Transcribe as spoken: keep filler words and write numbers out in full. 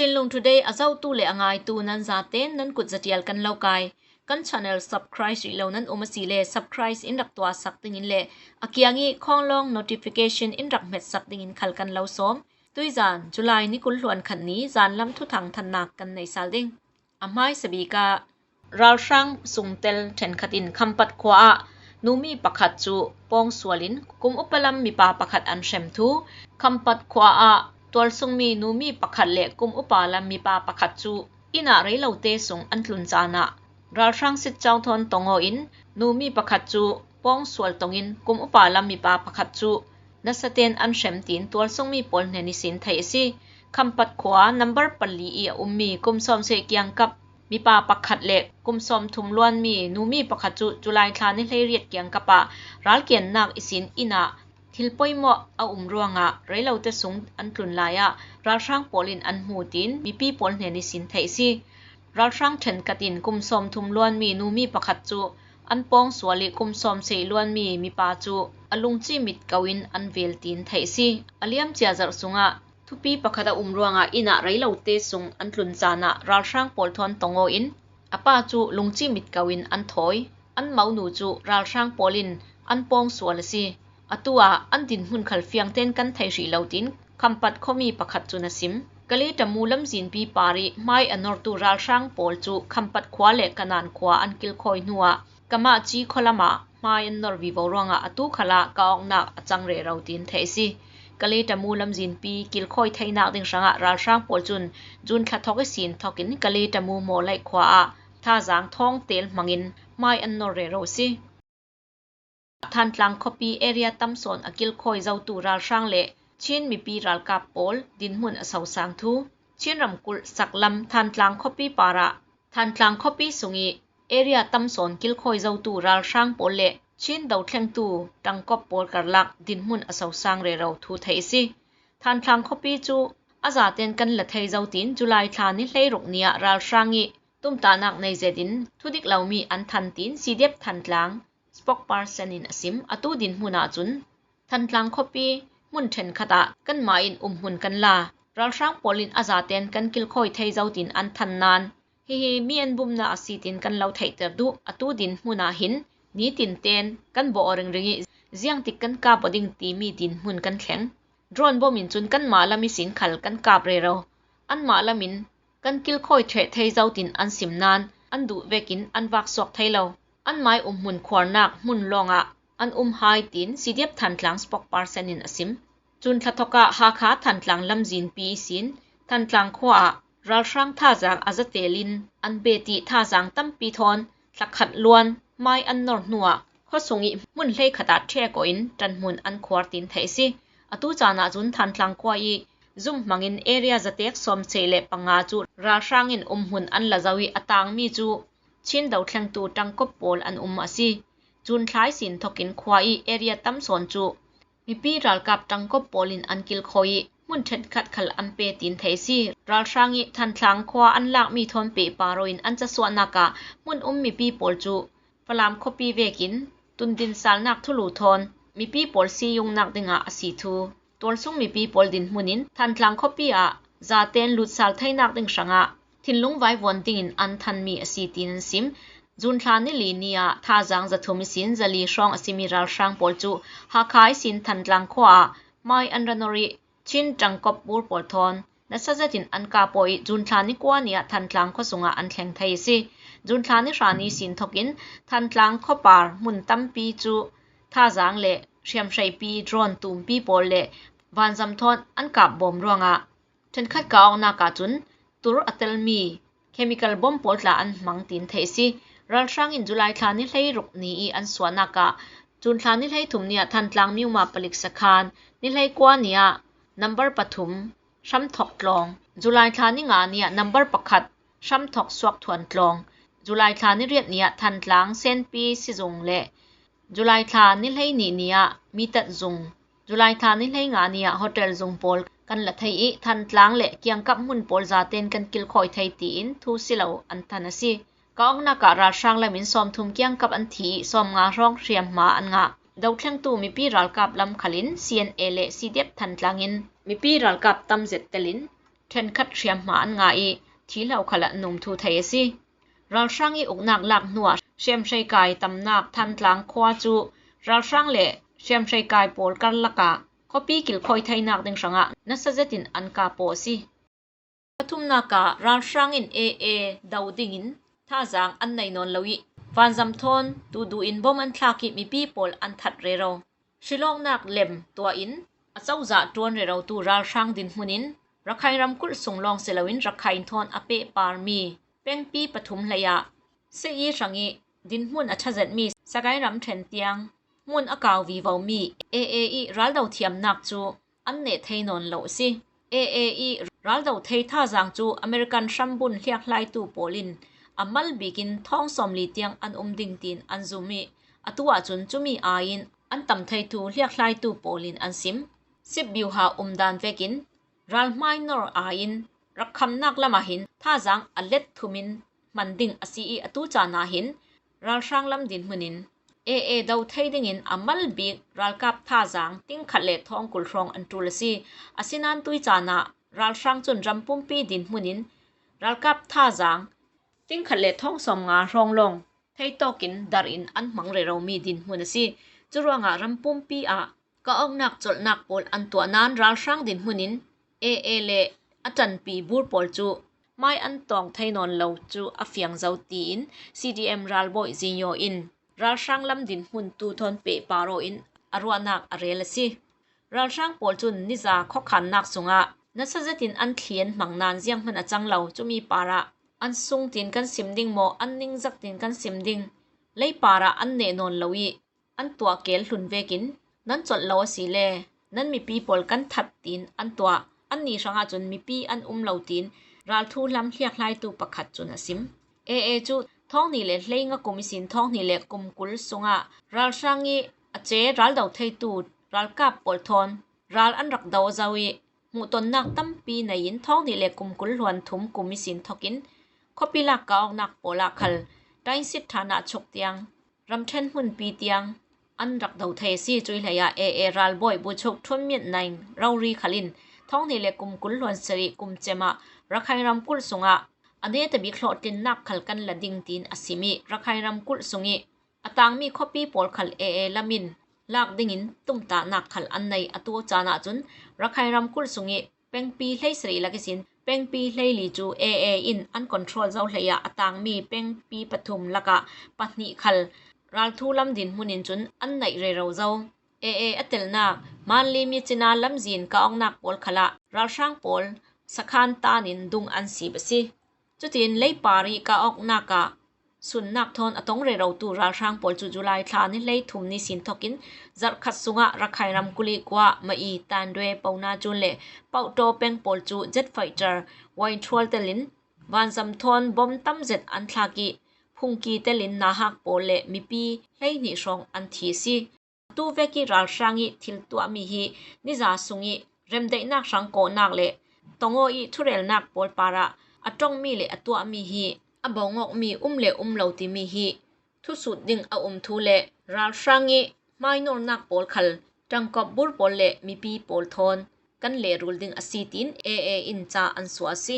Chinlung Today a zotu le a ngaitu nan zaten nan kut zatial kan lo kai. Kan channel subscribe rih lo nan um a si le subscribe in rak tuahsak dingin le a kiang i khawnglawng notification in rak hmetsak dingin khal kan lo sawm. Tuizan, July ni kul hluan khat ni zanlam thuthang thannak kan nei sal ding. A hmaisa bik ah ralhrang sungtel ṭhenkhat in Khampat khua ah numi pakhat cu pawng sual in kum upa lam mipa pakhat an hrem thu, Khampat khua ah tualsungmi numi pakhat le kum upa lam mipa pakhat cu inn ah rei lote sung an tlun caan ah ralhrang sitcau thawn tong aw in numi pakhat cu pawng sual tong in kum upa lam mipa pakhat cu nasa ten an hrem, tiin tualsungmi pawl hnen ihsin theih a si. Khampat khua number pali i a ummi kum sawmsarih kiangkap mipa pakhat le kum sawmthum luanmi numi pakhat cu July thla ni hleiriat kiangkap ah ralkiannak ihsin inn ah thil poimawh a um ruangah rei lote sung an tlun lai ah ralhrang pawl in an hmu, tiin mipi pawl hnen ihsin theih a si. Ralhrang ṭhenkhat in kum sawmthum luanmi numi pakhat cu an pawng sual i kum sawmsarih luanmi mipa cu a lungci mit ko in an vel, tiin theih a si. A liamcia zarh sungah thupi pakhat a um ruangah inn ah rei lote sung an tlun caan ah ralhrang pawl thawn tong aw in a pa cu lungci mit ko in an thawi. An monu cu ralhrang pawl in an pawng sual a si. Atu ah an dinhmun khal fiang ten kan thei hrih lo, tiin Khampat khuami pakhat cun a sim. Kaletamu lamzinpi par i hmai a nortu ralhrang pawl cu Khampat khua le Kanan khua an kilkhawi hnuah Kamaci khualam ah hmai an nor vivo ruangah atu khal ah ka awknak a cang rero, tiin theih a si. Kaletamu lamzinpi kilkhawi theinak ding hrangah ralhrang pawl cun June thla thawk ihsin thawk in Kaletamu Mawlaih khua ah thazaang thawng tel hmangin hmai an nor rero a si. Thantlang khuapi area tam sawn a kilkhawi zotu ralhrang le Chin mipi ralkap pawl dinhmun a sosang thu. Chin ramkulh saklam Thantlang khuapi par ah Thantlang khuapi sung i area tam sawn kilkhawi zotu ralhrang pawl le Chin dothlengtu ṭangkawp pawl karlak dinhmun a sosang rero thu theih a si. Thantlang khuapi cu a zaten kan la thei zo, tiin July thla ni hleiruk ni ah ralhrang i tumtahnak nei zet in thudik lomi an than, tiin C D F Thantlang spokesperson in a sim. Atu dinhmun ahcun Thantlang khuapi hmun ṭhenkhat ah kanmah in umhmun kan la. Ralhrang pawl in a zaten kan kilkhawi thei zo, tiin an than nain hihi mi an bumnak a si, tiin kan lo theihter duh. Atu dinhmun ah hin nitin ten kan bawh aw ringring i ziangtik kan kap aw ding timi dinhmun kan thleng. Drone bom in cun kanmah lam ihsin khal kan kap rero. Anmah lam in kan kilkhawi ṭheh thei zo, tiin an sim nain an duh vekin an vak suak thei lo. Anmah i umhmun khuarnak hmun lawngah an um hai, tiin C D F Thantlang spokesperson in a sim. Cun thla thawk ah Hakha Thantlang lamzinpi ihsin Thantlang khua ah ralhrang thazaang a zatel in an bet i thazaang tampi thawn thlakhat luan hmai an nor hnuah khuasung i hmun hleikhat ah ṭhek aw in ṭanhmun an khuar, tiin theih a si. Atu caan ahcun Thantlang khua i zum hmangin area zatek sawmsarih le panga cu ralhrang in umhmun an la zo i a tangmi cu Chin dothlengtu ṭangkawp pawl an um a si. June thla ihsin thawk in khua i area tam sawn cu mipi ralkap ṭangkawp pawl in an kilkhawi i hmun ṭhenkhat khal an pe, tiin theih a si. Ralhrang i Thantlang khua an lakmi thawn pehpar aw in an casuahnak ah hmun um mipi pawl cu Falam khuapi vekin tundin salnak thulu thawn mipi pawl siungnak dingah a si thu, tualsung mipi pawl dinhmun in Thantlang khuapi ah zaten lutsal theinak ding hrangah thinlung vaivuan dingin an thanmi a si, tiin an sim. June thla ni li ni ah thazaang zathum ihsin zali hrawng a simi ralhrang pawl cu Hakha ihsin Thantlang khua ah hmai an ra nor i Chin ṭangkawp bur pawl thawn nasa zetin an kap aw i June thla ni kua ni ah Thantlang khua sungah an thleng thei a si. June thla ni hra ni ihsin thawk in Thantlang khuapar hmun tampi cu thazaang le hriamhreipi drone tumpi pawl le vanzam thawn an kap bawm ruangah ṭhenkhat ka awknak ahcun tur a telmi chemical bom pawl tla an hmang, tiin theih a si. Ralhrang in July thla ni hleiruk ni i an suahnak ah June thla ni hleithum ni ah Thantlang Miuma palik sakhan, ni hleikua ni ah number pathum Hramthawk tlawng, July thla ni nga ni ah number pakhat Hramthawk suakthuan tlawng, July thla ni riat ni ah Thantlang Senpi sizung le July thla ni hleihnih ni ah Mitat zung, July thla ni hleinga ni ah hotel zung pawl kan la thei i Thantlang le kiangkap hmun pawl zaten kan kilkhawi thei, tiin thu si lo an than a si. Ka awknak ah ralhrang lam in sawmthum kiangkap an thi i sawmnga hrawng hriamhma an ngah. Dothlengtu mipi ralkap lam khal in C N A le C D F Thantlang in mipi ralkap tam zet tel in ṭhenkhat hriam hma an ngah ih, thi lo khalah an um thu thei a si. Ralhrang ih uknak lak hnuah hriamhreikai tamnak Thantlang khua cu ralhrang le hriamhreikai pawl karlakah khuapi kilkhawi theinak ding hrangah nasa zetin an kah paw a si. Pathumnak ah ralhrang in A A do dingin thazaang an nei nawn lo ih, vanzam thawn tuduh in bom an thlak ih mipi pawl an that rero. Hrilawknak lem tuah in a cozah ṭuan rerotu ralhrang dinhmun in Rakhine ramkulh sung lawng si loin Rakhine thawn a pehparmi pengpi pathum hleiah Sei hrangih dinhmun a ṭha zetmi Sagaing ramṭhen tiang hmun a kau vivomi A A ih raldo thiamnak cu an neh thei nawn lo a si. A A ih raldo thei thazaang cu American hrambun hliakhlaitu pawl in a mal bikin thawng sawmli tiang an um ding tiin an zum ih, atu ahcun cumi ai in an tam theitu hliakhlaitu pawl in an sim. Sipbiuha umdan vekin ral minor ai in rakkhamnak lamah hin thazaang a let thum in hman ding a si ih, atu caan ah hin ralhrang lam dinhmun in A A do thei dingin a mal bik ralkap thazaang tingkhat le thawng kul hrawng an ṭul a si. Asinain tui caan ah ralhrang cun ram pumpi dinhmun in ralkap thazaang tingkhat le thawng sawmnga hrawng lawng theitawkin darh in an hmang reromi dinhmun a si. Curuangah ram pumpi ah kah awknak colhnak pawl an tuah nain ralhrang dinhmun in A A le a ṭanpi bur pawl cu mai an tawng thei nawn lo cu a fiang zo, tiin C D M ralbawi Zinyo in ralhrang lam dinhmun tu thawn pehpar aw in a ruahnak a rel a si. Ralhrang pawl cun niza khuakhannak sungah nasa zetin an thli an hmang nain zianghman a cang lo, cumi parah an sung tiin kan sim ding maw, an ningzak tiin kan sim ding, lei parah an neh nawn lo ih, an tuah keel hlun vekin, nan colh lo asile nan mipi pawl kan that tiin an tuah. Annih hrangah cun mipi an um lo tiin ralthu lam hliakhlaitu pakhat cun a sim. A A cu thawng hnih le hleinga kum ihsin thawng hnih le kum kul sungah ralhrang ih a ce raldo theitu ralkap pawl thawn ral an rak do zo ih, hmuhtonnak tampi nei in thawng hnih le kum kul hluan thum kum ihsin thokin khuapi lak kah awknak pawl ah khal Dainsit ṭhan ah chuk tiang ramṭhen hmunpi tiang an rak do thei a si. Cuih hleiah A A ralbawi buchuk Ṭhun Myint Naing rori khal in thawng hnih le kum kul hluan sarih kum cem ah Rakhine ramkulh sungah a neta bik hlawhtlinnak khal kan la ding tiin a sim ih, Rakhine ramkulh sung ih a tangmi khuapi pawl khal A A lam in lak dingin tumtahnak khal an nei. Atu caan ahcun Rakhine ramkulh sung ih pengpi hleisarih lak ihsin pengpi hleili cu A A in an control zo hleiah a tangmi pengpi pathum lakah pahnih khal ralthu lam dinhmun in cun an naih rero zo. A A a telnak Manlimi Cina lamzin kah awknak pawl khalah ralhrang pawl sakhan taan in dung an sip a si. Cutin leipar ih kah awknak ah sunnak thawn a tong rerotu ralhrang pawl cu July thla ni hleithum ni sin thokin zarhkhat sungah Rakhine ramkulh ih Guah, Ma'i, Tandwe, Pona Cun le Pauhtaw peng pawl cu jet fighter wainṭhual telin vanzam thawn bom tam zet an thlak ih phungki telin nauhak pawl le mipi hleihnih hrawng an thi a si. Atu vek ih ralhrang ih thil tuahmi hi niza sung ih remdaihnak hrang kawhnak le tongaw ih thurelnak pawl parah a ṭongmi le a tuahmi hi a bawngawkmi um le um lo timi hi thusut ding a um thu le ralhrang ih hmainurnak pawl khal ṭangkawp bur pawl le mipi pawl thawn kan lehrul ding a si, tiin A A in ca an suah a si.